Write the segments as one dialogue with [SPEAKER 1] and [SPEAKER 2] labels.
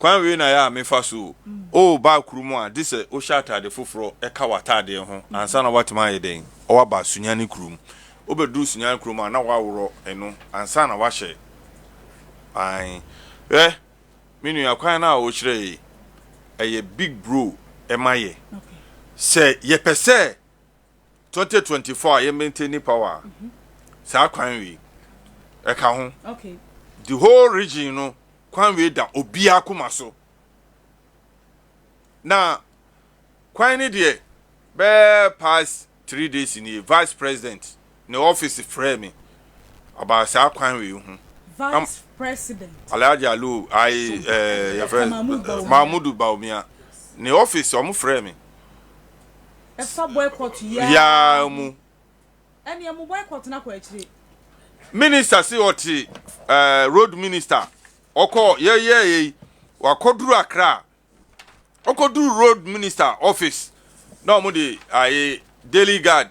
[SPEAKER 1] Kwan wei na ɛyɛ a mefa so o. O ba kurom a, gye sɛ wohyɛ atade foforɔ ka w'atadeɛ ho ansa na woatumi ayɛ dɛn? Woaba Sunyani kurom. Wobɛduru Sunyani kurom a, na woaworɔ ɛno ansa na woahyɛ. Ae. Hwɛ, me nua, kwan no a wokyerɛ yi, ɛyɛ big bro ma yɛ. Sɛ yɛpɛ sɛ 2024 a yɛ maintain power a, saa kwan wei, ɛka ho. The whole region no, kwan wei da obiara koma so. Na kwan no deɛ, bɛyɛ past 3 days nie, Vice President ne office frɛ me about saa kwan wei ho.
[SPEAKER 2] Vice President.
[SPEAKER 1] Alhaji Alu ayi yɛfrɛ
[SPEAKER 2] Mahmood Bawumia.
[SPEAKER 1] Mahmudu Bawumia ne office, ɔmo frɛ me.
[SPEAKER 2] Ɛfa boycott yaa.
[SPEAKER 1] Yaa mu.
[SPEAKER 2] Ɛne ɛmo boycott na kɔ akyire.
[SPEAKER 1] Minister si ɔte road minister ɔkɔ yɛyɛ yɛ wakɔduru Accra, ɔkɔduru road minister office na ɔmo de ayi Daily Guard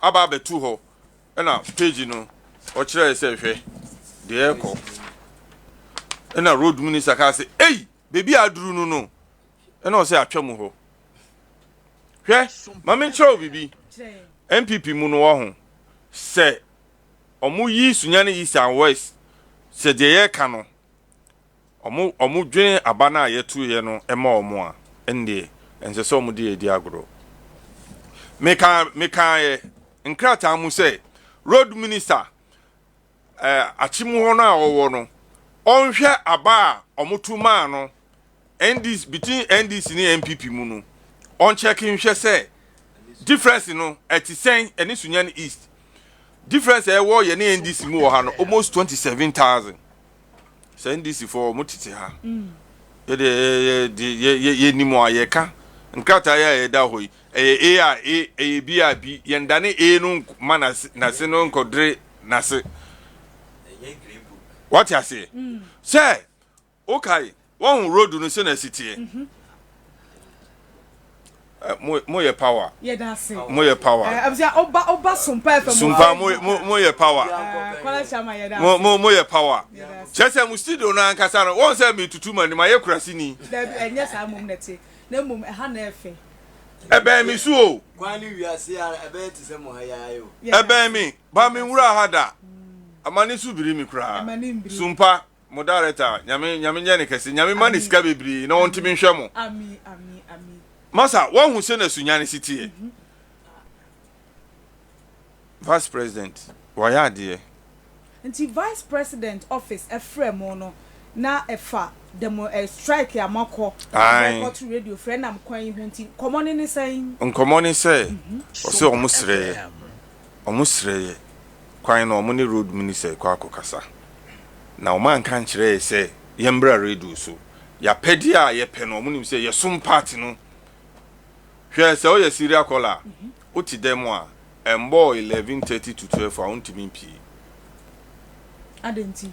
[SPEAKER 1] aba abɛtu hɔ, ɛna page no ɔkyerɛ sɛ hwɛ deɛ ɛkɔ, ɛna road minister kaa sɛ, "Ei, beebi a aduru no," ɛna ɔsɛ atwa mu hɔ. Hwɛ, maame, nkyerɛw bibi.
[SPEAKER 2] Kyerɛ yɛn.
[SPEAKER 1] NPP mu no wɔ ho sɛ ɔmo yi Sunyani East and West sɛ deɛ yɛreka no, ɔmo dwene aba no a yɛto yɛ no ɛma ɔmo a, ɛndeɛ ɛnsɛ sɛ ɔmo de yɛ di agorɔ. Meka yɛ nkrataa mu sɛ road minister Akyem hɔ no a ɔwɔ no, ɔnhwɛ aba a ɔmo to maa no NDC, between NDC ne NPP mu no, ɔnkyɛke nhwɛ sɛ difference no ɛte sɛn. Ɛne Sunyani East difference a ɛwɔ yɛ ne NDC mu wɔ ha no, almost 27,000. Sɛ NDC fo ɔmo tete ha, yɛde yɛ yɛ yɛ yɛ nim a yɛka nkrataa yɛ a yɛda hɔ yi, ɛyɛ A a A, ɛyɛ B a B. Yɛndane A no ma n'ase no nkɔdere n'ase. Wate aseɛ sɛ wokae wɔn road no sɛ na ɛsi teɛ. Mo yɛ power.
[SPEAKER 2] Yɛda ase.
[SPEAKER 1] Mo yɛ power.
[SPEAKER 2] Abusua, ɔba Sompa FM.
[SPEAKER 1] Sumpa, mo yɛ power.
[SPEAKER 2] Kɔla Chama, yɛda
[SPEAKER 1] mo
[SPEAKER 2] ase.
[SPEAKER 1] Mo yɛ power.
[SPEAKER 2] Yɛda ase.
[SPEAKER 1] Kyerɛ sɛ mo studio no ankasa no, wɔn sɛ mi tutu ma nim ayɛ kurasini.
[SPEAKER 2] Dabi, ɛnyɛ saa mmom na ɛte, na mmom ɛha na ɛfɛ.
[SPEAKER 1] Ɛbɛn mi so o.
[SPEAKER 3] Kwan ne wiase a ɛbɛyɛ te sɛ mo ha yi ara yi o.
[SPEAKER 2] Yɛda
[SPEAKER 1] Ɛbɛn
[SPEAKER 2] ase.
[SPEAKER 1] mi ba mi nwura ha da ama ne so biri mi koraa.
[SPEAKER 2] Ɛma ne mbiri.
[SPEAKER 1] Sumpa mo director, Nyame, Nyame nyɛ ne kɛse, Nyame ma ne
[SPEAKER 2] Amen.
[SPEAKER 1] sika bebree na ɔntumi nhwɛ mo.
[SPEAKER 2] Ami, ami, ami.
[SPEAKER 1] Masa, wɔn hu sɛ na Sunyani si teɛ. Vice President wɔayɛ adeɛ.
[SPEAKER 2] Nti Vice President office ɛfrɛ mo no na ɛfa demo strike a moakɔ boycott radio frɛ nam kwan yi ho, nti nkɔmmɔ no ne sɛn?
[SPEAKER 1] Nkɔmmɔ ne sɛ ɔsɛ ɔmo srɛ yɛ kwan na ɔmo ne road minister kɔ akɔkasa, na ɔmo anka nkyerɛ yɛ sɛ yɛmbra radio so. Yɛapɛdeɛ a yɛpɛ no, ɔmo nim sɛ yɛsom party no. Hwɛ, sɛ woyɛ serial caller a, wote dɛm a ɛmbɔɔ 11:30 to 12 a, wontumi mpie.
[SPEAKER 2] Ade nti?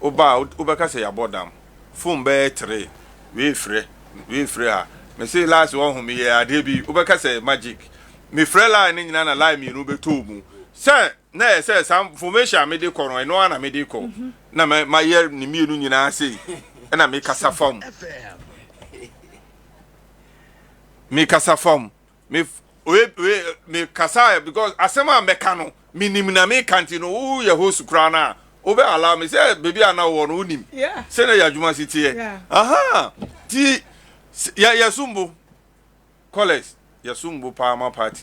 [SPEAKER 1] Woba a, wobɛka sɛ yɛabɔ dam. Phone bɛyɛ three, wei frɛ wei, frɛ a mese last wɔ ho meyɛ adeɛ bi, wobɛka sɛ magic. Mefrɛ line no nyinaa na line mmienu bɛtɔɔ mu sɛ na ɛyɛ sɛ saa information a mede kɔ no, ɛno ara na mede kɔ na mayɛ ne mmienu nyinaa sei, ɛna mekasa fam, mekasa fam, me oye oye mekasa because asɛm a mɛka no menim na meka. Nti no woyɛ host koraa no a, wobɛ allow me sɛ baabi a na wowɔ no wonim sɛne yɛ adwuma si teɛ. Aha nti yɛsombo college, yɛsombo paa ma party.